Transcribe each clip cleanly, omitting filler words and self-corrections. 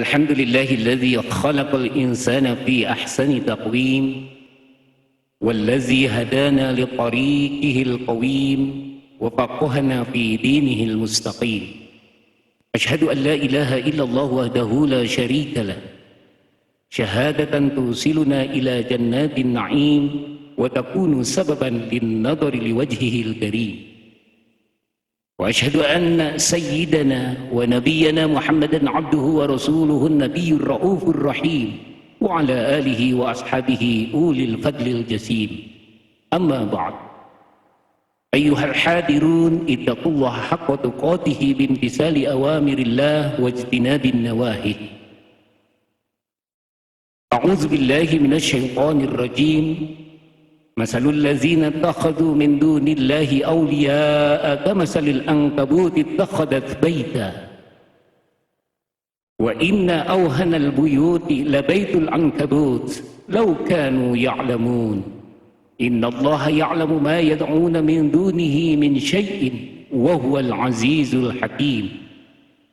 Alhamdulillahilladzi khalaqal insana fi ahsani taqwim wallazi hadana liqariqihil qawim wa faqahana fi dinihil mustaqim. Ashhadu an la ilaha illallah wahdahu la syarika lah. Syahadatan tusiluna ila jannatin na'im wa takunu sababan lin-nadari liwajhihil karim. Wa ashhadu anna sayyidana wa nabiyyana Muhammadan abduhu wa rasuluhu an-nabiyyur raufur rahim wa ala alihi wa ashabihi ulil fadlil jasim. Amma ba'd. Ayyuhal hadirun, ittaqullaha haqqa tuqatihi bimtisali awamirillah wajtinabin nawahi. A'udzu billahi minasyaitonir rajim. Masalul ladzina ittakhadhu min dunillahi awliya'a kamasalil ankabuti ittakhadat baita. Wa inna awhanal buyuti labaitul ankabut law kanu ya'lamun. Innallaha ya'lamu ma yad'una min dunihi min syai'in wa huwal azizul hakim.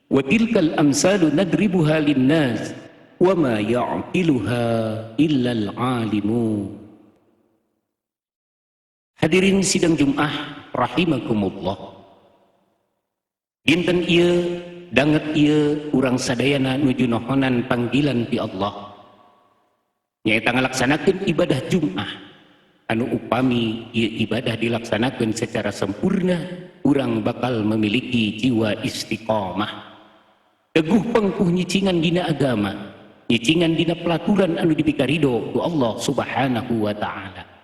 Wa tilkal amsalu nadribuha linnas wa ma ya'qiluha illal alimun. Hadirin sidang Jum'ah rahimakumullah. Dinten ieu danget ieu urang sadayana nuju nohonan panggilan ti Allah. Nyaeta ngalaksanakeun ibadah Jum'ah anu upami ieu ibadah dilaksanakeun secara sempurna, urang bakal memiliki jiwa istiqomah. Teguh pengkuh nyicingan dina agama, nyicingan dina pelaturan anu dipikarido ku Allah Subhanahu wa ta'ala.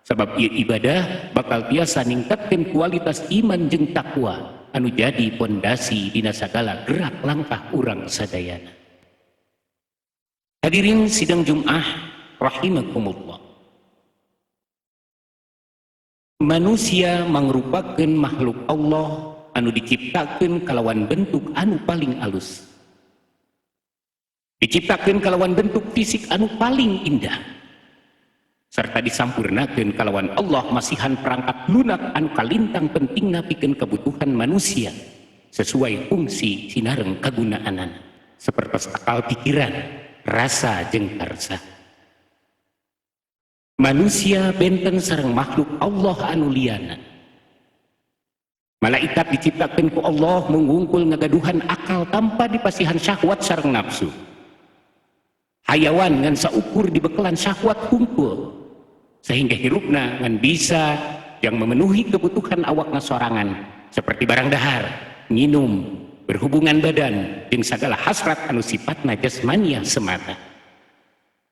Sebab ieu ibadah bakal tiasa ningkatkeun kualitas iman jeung takwa anu jadi pondasi dina sagala gerak langkah urang sadayana. Hadirin sidang Jum'ah rahimakumullah. Manusia mangrupakeun makhluk Allah anu diciptakeun kalawan bentuk anu paling alus. Diciptakeun kalawan bentuk fisik anu paling indah. Serta disampurnakeun kalawan Allah masihan perangkat lunak anu kalintang pentingna pikeun kebutuhan manusia sesuai fungsi sinareng kagunaanana sapertos akal pikiran, rasa jeung karsa. Manusia benten sareng makhluk Allah anu liana. Malaikat diciptakeun ku Allah mungungkul ngagaduhan akal tanpa dipasihan syahwat sareng nafsu. Hayawan ngan saukur dibekelan syahwat hungkul sehingga hirupna ngan bisa yang memenuhi kebutuhan awakna sorangan seperti barang dahar, minum, berhubungan badan jeung sagala hasrat anu sifatna jasmaniah semata.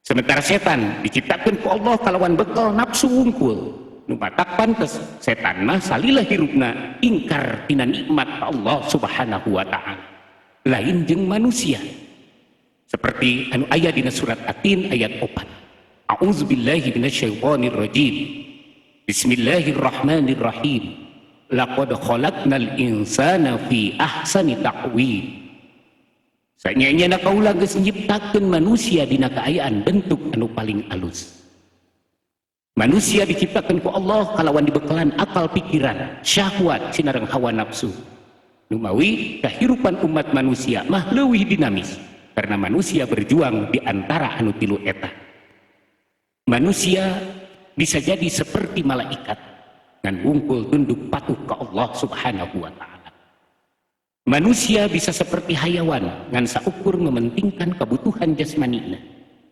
Sementara setan diciptakeun ku Allah kalawan bekal nafsu wungkul. Nu matak pantes setan mah salila hirupna ingkar tina nikmat Allah Subhanahu wa ta'ala. Lain jeung manusia. Seperti anu aya dina surat At-Tin ayat 4. A'udzubillahi minasyaitonir rajim. Bismillahirrahmanirrahim. Laqad khalaqnal insana fi ahsani taqwim. Sanyanya kaula geus nyiptakeun manusia dina kaayaan bentuk anu paling alus. Manusia diciptakeun ku Allah kalawan dibekalan akal pikiran, syahwat sinareng hawa nafsu. Numawi kehidupan umat manusia mah leuwih dinamis karena manusia berjuang di antara anu tilu eta. Manusia bisa jadi seperti malaikat ngan wungkul tunduk patuh ke Allah Subhanahu wa ta'ala. Manusia bisa seperti hayawan ngan saukur mementingkan kebutuhan jasmanina.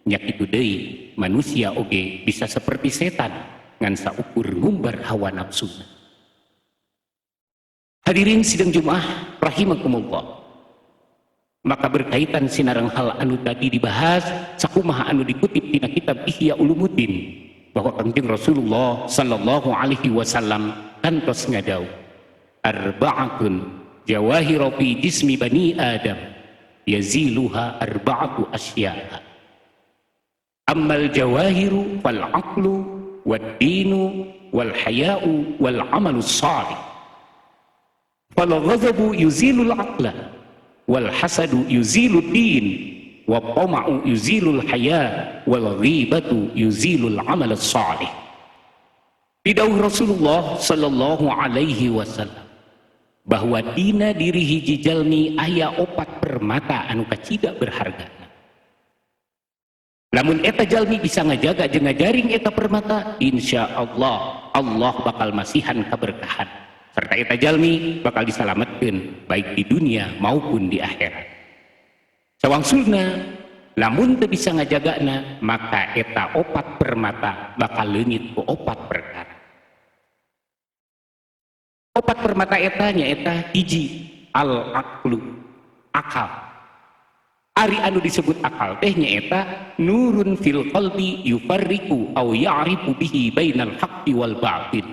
Nyak itu deui, manusia oge bisa seperti setan ngan saukur ngumbar hawa nafsuna. Hadirin sidang Jum'ah rahimakumullah. Maka berkaitan sinareng hal anu tadi dibahas sakumaha anu dikutip tina kitab Ihya Ulumuddin bahwa Kangjeng Rasulullah sallallahu alaihi wasallam kantos ngadau arba'atun jawahiru fi jismi bani Adam yaziluha arba'atu asya'a. Ammal jawahiru fal aqlu wad dinu wal haya'u wal amalu shalih. Fal ghadabu yuzilul aqla wal hasadu yuzilud din wa tama'u yuzilul haya wal ghibatu yuzilul amal shalih. Didawuh Rasulullah sallallahu alaihi wasallam bahwa dina diri hiji jalmi aya opat permata anu kacida berharga. Lamun eta jalmi bisa ngajaga jeung ngajaring eta permata, insya Allah Allah bakal masihan keberkahan serta eta jalmi bakal disalametkeun baik di dunia maupun di akhirat. Sawangsulna lamun teu bisa ngajagana, maka eta opat permata bakal leungit ku opat perkara. Opat permata eta nyaeta hiji, al aqlu, akal. Ari anu disebut akal teh nyaeta nurun fil qalbi yufarriqu aw ya'rifu bihi bainal haqqi wal batil.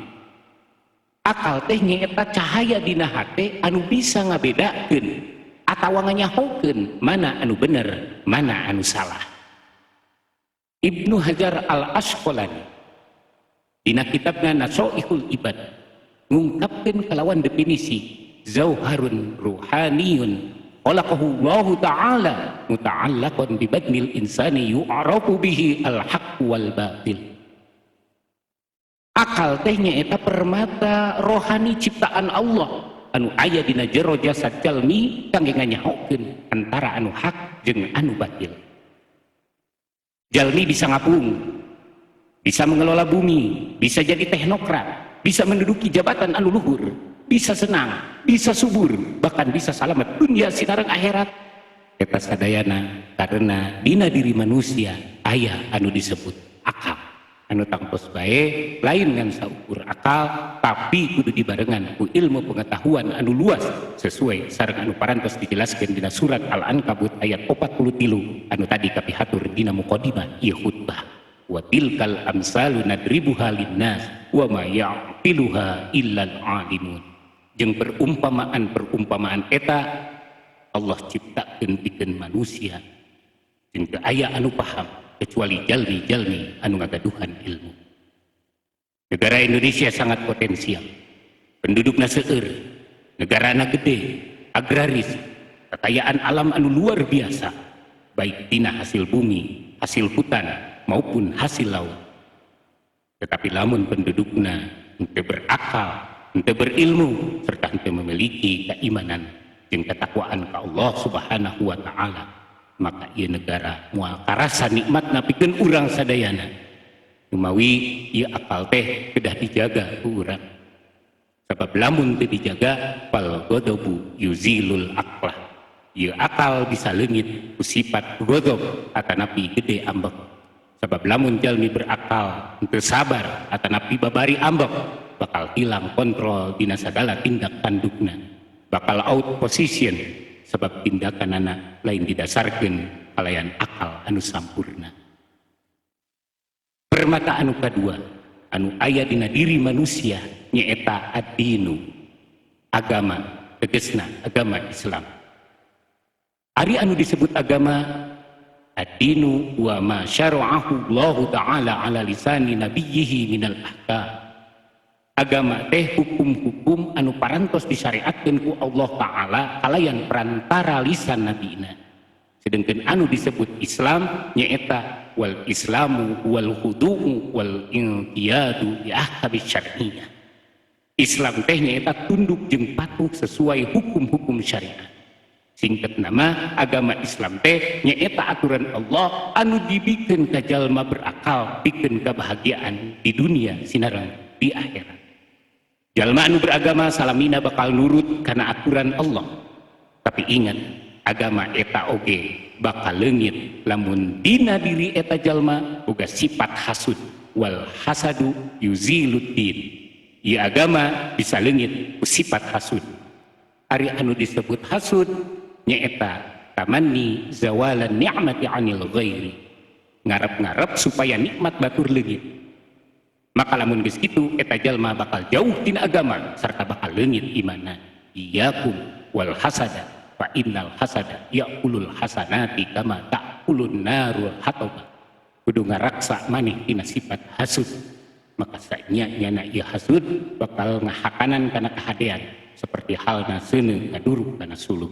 Akal teh nyaeta cahaya dina hate anu bisa ngabedakeun atawa nganyahokeun mana anu bener, mana anu salah. Ibnu Hajar Al-Asqalani dina kitabna Nasoihul Ibad ngungkapkeun kalawan definisi zauharun ruhaniyun khalaqahu Allahu ta'ala muta'allaqan bi badnil insani yu'rafu bihi al-haqq wal batil. Akal teh nyaeta permata rohani ciptaan Allah anu aya dina jero jasad jalmi kangge nganyahokeun antara anu hak jeung anu batil. Jalmi bisa ngapung, bisa mengelola bumi, bisa jadi teknokrat, bisa menduduki jabatan anu luhur, bisa senang, bisa subur, bahkan bisa salamet dunia sinareng akhirat. Eta sadayana karena dina diri manusia aya anu disebut akal. Anu tangtos bae lain ngan saukur akal, tapi kudu dibarengan ku ilmu pengetahuan anu luas sesuai sareng anu parantos dijelaskeun dina surat Al-Ankabut ayat 43 anu tadi kapihatur dina muqaddimah ieu khutbah. Wa tilkal amsalu nadribuha linnas wa ma ya'qiluha illal alimun. Jeung perumpamaan-perumpamaan eta Allah ciptakeun pikeun manusia jeung teu aya anu paham kecuali jalmi-jalmi anu ngagaduhan ilmu. Negara Indonesia sangat potensial, pendudukna seueur, negarana gede, agraris, kekayaan alam anu luar biasa, baik tina hasil bumi, hasil hutan maupun hasil laut. Tetapi lamun pendudukna henteu berakal, henteu berilmu, serta henteu memiliki keimanan jeung ketakwaan ka Allah Subhanahu wa taala, maka ieu negara moal karasa nikmatna pikeun urang sadayana. Numawi ieu akal teh kedah dijaga ku urang. Sabab lamun teu dijaga, fal ghadabu yuzilul aqlah. Ieu akal bisa leungit ku sifat ghadab atanapi gede ambek. Sabab lamun jalmi berakal henteu sabar atanapi babari ambek, bakal hilang kontrol dina sagala tindak tandukna, bakal out position sebab tindakanana lain didasarkeun kalayan akal anu sampurna. Permata anu kadua anu aya dina diri manusia nyaeta ad-dinu, agama, tegesna agama Islam. Ari anu disebut agama, ad-dinu wa ma syara'ahu Allahu ta'ala ala lisani nabiyyihi minal ahkam. Agama teh hukum-hukum anu parantos disyariatkeun ku Allah Ta'ala kalayan perantara lisan nabina. Sedangkan anu disebut Islam nyaeta wal islamu wal khudu'u wal inqiyadu li ahkami syar'iyyah. Islam teh nyaeta tunduk jeung patuh sesuai hukum-hukum syariat. Singkat nama agama Islam teh nyaeta aturan Allah anu dibikeun ka jalma berakal pikeun kebahagiaan di dunia sinareng di akhirat. Jalma anu beragama salamina bakal nurut karena aturan Allah. Tapi ingat, agama eta oge bakal leungit lamun dina diri eta jalma boga sifat hasud, wal hasadu yuziluddin. Ieu agama bisa leungit ku sifat hasud. Ari anu disebut hasud nyaeta tamanni zawalan ni'mati 'anil ghairi. Ngarep-ngarep supaya nikmat batur leungit. Maka lamun geus kitu eta jalma bakal jauh tina agama serta bakal leungit imanna. Iyyakum wal hasada fa innal hasada ya'kulul hasanati kama ta'kulun narul hataba. Kudu ngaraksa maneh tina sifat hasud. Maka sanya nyana ieu hasud bakal ngahakanan kana kahadean seperti halna seuneu kaduruk kana suluk.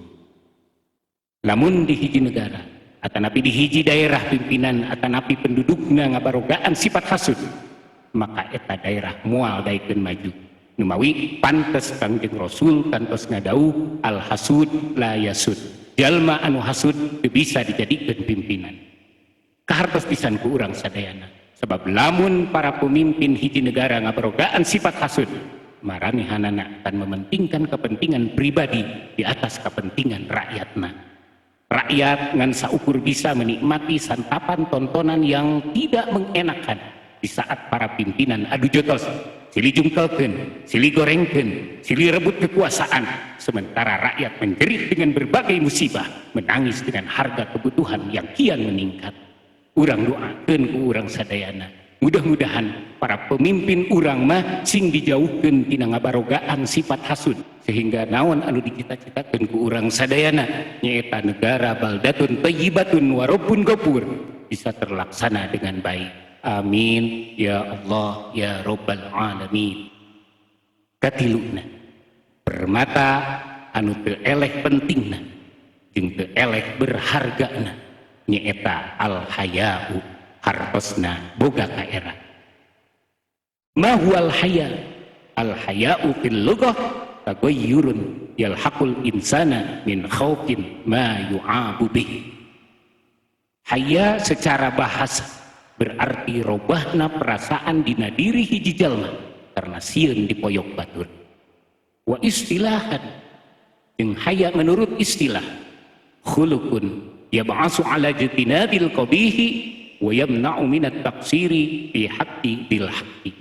Lamun di hiji negara atanapi di hiji daerah pimpinan atanapi pendudukna ngabarogaan sifat hasud, maka eta daerah moal daekeun maju. Numawi pantes Kangjeng Rasul kantos ngadauh al hasud la yasud. Jalma anu hasud teu bisa dijadikeun pimpinan. Kahartos pisan ku urang sadayana. Sebab lamun para pemimpin hiji negara ngabarogaan sifat hasud, maranehanana akan mementingkan kepentingan pribadi di atas kepentingan rakyatna. Rakyat ngan saukur bisa menikmati santapan tontonan yang tidak mengenakan di saat para pimpinan adu jotos, silih jungkelkeun, silih gorengkeun, silih rebut kekuasaan, sementara rakyat menjerit dengan berbagai musibah, menangis dengan harga kebutuhan yang kian meningkat. Urang doakeun ku urang sadayana, mudah-mudahan para pemimpin urang mah sing dijauhkeun tina ngabarogaan sifat hasud, sehingga naon anu dicita-citakeun ku urang sadayana nyaeta negara baldatun thayyibatun wa rabbun ghafur bisa terlaksana dengan baik. Amin ya Allah ya Rabbal alamin. Katiluna permata anu teu eleh pentingna jeung teu eleh berhargana nyaeta al haya'u, hartosna boga kaera. Ma huwal haya? Al haya'u fil lughah taghayyurun yalhaqul insana min khaufin ma yu'abu bih. Haya secara bahasa berarti robahna perasaan dina diri hiji jalma karena sieun dipoyok batur. Wa istilahan, jeung haya menurut istilah khuluqun yab'asu ala jtinabil qabihi wa yamna'u minat taqsiri fi haqqi bil haqqi.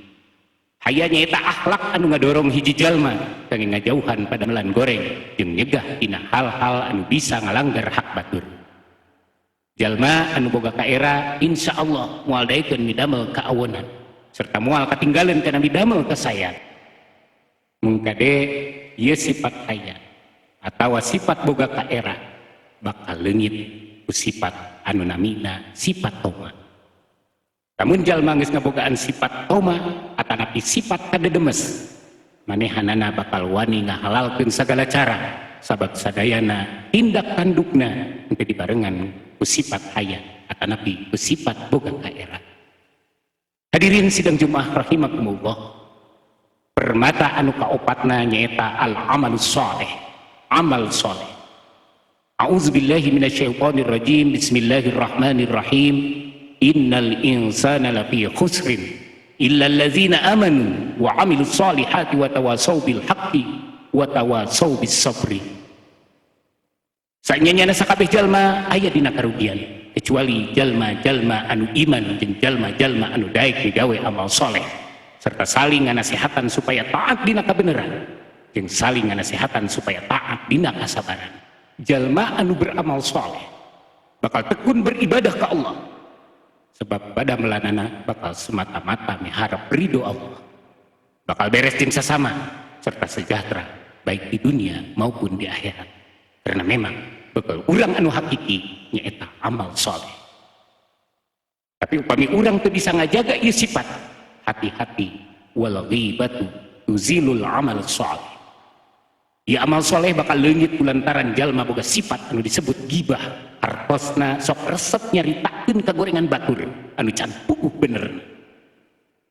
Haya nyaeta akhlak anu ngadorong hiji jalma kangge ngajauhan pada melan goreng jeung nyegah dina hal-hal anu bisa ngalanggar hak batur. Jalma anu boga kaera insyaallah moal daekeun midamel kaawonan serta moal katinggaleun kana midamel kasayan. Mung kade ieu sifat haya atawa sifat boga kaera bakal leungit ku sifat anu namina sifat toma. Lamun jalma geus ngabogaan sifat toma atanapi sifat kadedemes, manehanana bakal wani ngahalalkeun sagala cara sabab sadayana tindak tandukna henteu dibarengan ku sifat haya atanapi ku sifat boga kaera. Hadirin sidang Jumat rahimakumullah, permata anu kaopatna nyaeta al amalus sholeh, amal sholeh. A'udzubillahi minasyaitonir rajim. Bismillahirrahmanirrahim. Innal insana lafi khusrin illa allazina amanu wa 'amilus solihati wa tawasaw bil haqqi wa tawasaw bis sabri. Sanyanyana sakabeh jalma aya dina karugian kecuali jalma-jalma anu iman jeung jalma-jalma anu daek digawe amal soleh serta saling nganasehatan supaya taat dina kabeneran jeung saling nganasehatan supaya taat dina kasabaran. Jalma anu beramal soleh bakal tekun beribadah ka Allah sebab pada melanana bakal semata-mata miharap ridho Allah, bakal beres jeung sasama serta sejahtera baik di dunia maupun di akhirat, karena memang bekal urang anu hakiki nyaeta amal soleh. Tapi upami urang teu bisa ngajaga ieu sifat, hati-hati, wal ghibatu tuzilul amal soleh. Ya amal soleh bakal leungit kulantaran jalma boga sifat anu disebut gibah, hartosna sok resep nyaritakeun kagorengan batur anu can puguh bener.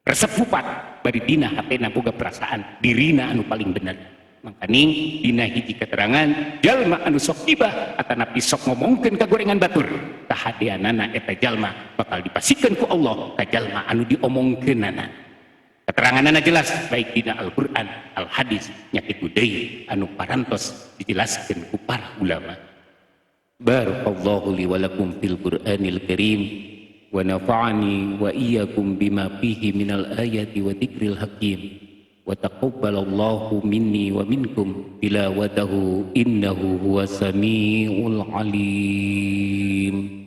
Resep kupat bari dina hatena boga perasaan dirina anu paling bener. Mangkaning dina hiji keterangan jalma anu sok gibah atanapi sok ngomongkeun kagorengan batur, kahadeanana eta jalma bakal dipasikeun ku Allah ka jalma anu diomongkeunana. Keteranganana jelas baik dina Al-Qur'an, Al-Hadis, nya kitu deui anu parantos dijelaskeun ku para ulama. Barakallahu li wa lakum fil Qur'anil Karim wa nafa'ani wa iyyakum bima fihi minal ayati wa dzikril hakim wa taqabbalallahu minni wa minkum tilawatahu innahu huwas samiul alim.